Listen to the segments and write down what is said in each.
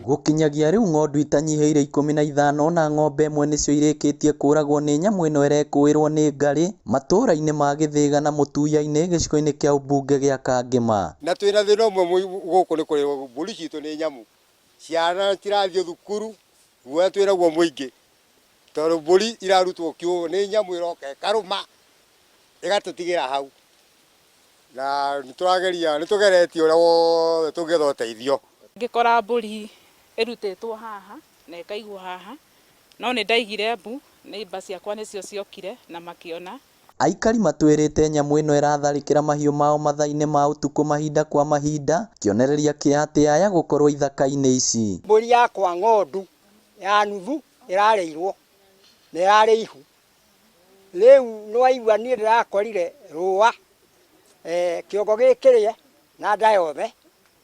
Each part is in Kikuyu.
Gũkinyagia rĩu ng'ondu itanyihĩire 15 na ng'ombe ĩmwe nĩcio irĩkĩtie kũragwo nĩ nyamũ ĩno ĩrekũĩrwo nĩ ngarĩ matũra-inĩ ma Gĩthĩga na Mũtuya-inĩ gĩcigo-inĩ kĩa ũmbunge gĩa Kangĩma. Na twĩna thĩna ũmwe gũkũ nĩ kũrĩo mbũri citũ nĩ nyamũ, ciana citirathiĩ thukuru, guoya twĩnaguo mũingĩ, tondũ mbũri irarutwo kiugũ nĩ nyamũ ĩroka ĩkarũma ĩgatũtigĩra hau. Na nĩ tũrageria, nĩ tũgeretie ũrĩa wothe tũngĩetha ũteithio. Ngĩkora mbũri ĩrutĩtwo haha na ĩkaigwo haha, no nĩ ndaigire mbu, neighbour ciakwa nĩcio ciokire na makĩona. Aikari matwĩrĩte nyamũ ĩno ĩratharĩkĩra mahiũ mao mathaa-inĩ ma ũtukũ mahinda kwa mahinda, kĩonereria kĩa atĩ aya gũkorwo ithaka-inĩ ici. Mbũri yakwa ng'ondu ya nuthu ĩrarĩirwo na ĩrarĩ ihu. Rĩu nĩwaigua niĩ ndĩrakorire rũa, kĩongo gĩkĩrĩe na nda yothe,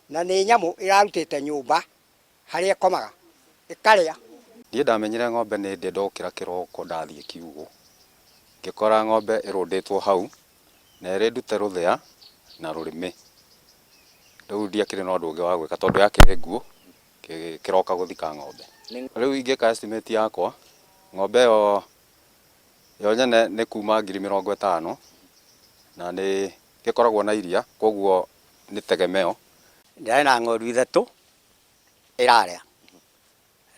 na nĩ nyamũ ĩrarutĩte nyũmba harĩa ĩkomaga ĩkarĩa. Niĩ ndamenyire ng'ombe nĩ ndĩ ndokĩra kĩroko ndathiĩ kiugũ, ngĩkora ng'ombe ĩrũndĩtwo hau na ĩrĩ ndute rũthĩa na rũrĩmĩ. Rĩu ndiakĩrĩ na ũndũ ũngĩ wa gwĩka tondũ yakĩrĩ nguũ, ngĩkĩroka gũthika ng'ombe. Rĩu ingĩka estimate yakwa, ng'ombe ĩyo yo nyene nĩ kuma 50,000 na nĩ ĩkoragwo na iria koguo nĩ tegemeo. Ndĩrarĩ na ng'ondu ithatũ ĩrarĩa,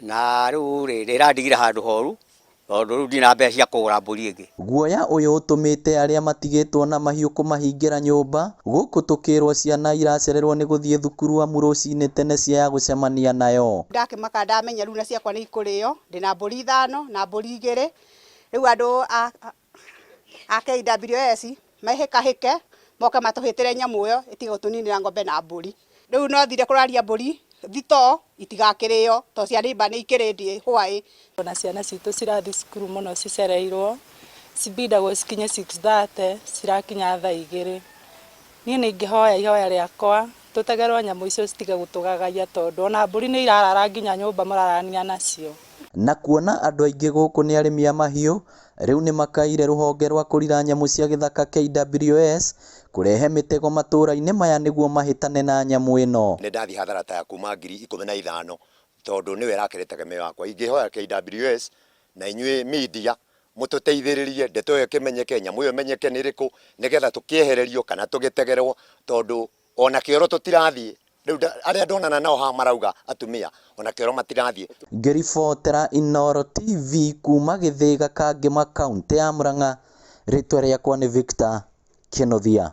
na rĩu rĩ, ĩrandigire handũ horu tondũ rĩu ndirĩ na mbeca cia kũgũra mbũri ĩngĩ. Guoya ũyũ ũtũmĩte arĩa matigĩtwo na mahiũ kũmahingĩra nyũmba, gũkũ tũkĩrwo ciana iracererwo nĩ gũthiĩ thukuru amu rũcinĩ tene ciaya gũcemania nayo. Ndakĩmaka ndamenya rĩu na ciakwa nĩ ikũrĩo, ndĩna mbũri ithano na mbũri igĩrĩ, rĩu andũ a a KWS mehĩkahĩke moke matũhĩtĩre nyamũ ĩyo ĩtige gũtũninĩra ng'ombe na mbũri. Rĩu no thire kũraria mbũri thitoo itigakĩrĩo tondũ cia neighbour nĩ ikĩrĩ ndĩe hwaĩ. Ona ciana citũ cirathiĩ cukuru mũno cicereirwo, cibindagwo cikinye 6:30 cirakinya thaa igĩrĩ. Niĩ nĩ ingĩhoya ihoya rĩakwa tũtegerwo nyamũ icio citige gũtũgagaia tondũ ona mbũri nĩ irarara nginya nyũmba mũrarania nacio. Na kuona andũ aingĩ gũkũ nĩ arĩmi a mahiũ, rĩu nĩmakaĩire rũhonge rwa kũrira nyamũ cia gĩthaka KWS kũrehe mĩtego matũra-inĩ maya nĩguo mahĩtane na nyamũ ĩno. Nĩ ndathiĩ hathara ta ya kuma 15,000 tondũ nĩwe ĩrakĩrĩ tegemeo yakwa. Ingĩhoya KWS na inyuĩ media mũtũteithĩrĩrie ndeto ĩyo ĩkĩmenyeke, nyamũ ĩyo ĩmenyeke nĩ ĩrĩkũ, nĩgetha tũkĩehererio kana tũgĩtegerwo tondũ ona kĩoro tũtirathiĩ. Rĩu arĩa ndonana nao haha marauga atumia ona kĩoro matirathiĩ. Ngĩribotera Inooro TV kuma Gĩthĩga Kangĩma kauntĩ ya Murang'a, rĩtwa rĩakwa nĩ Victor Kĩnuthia.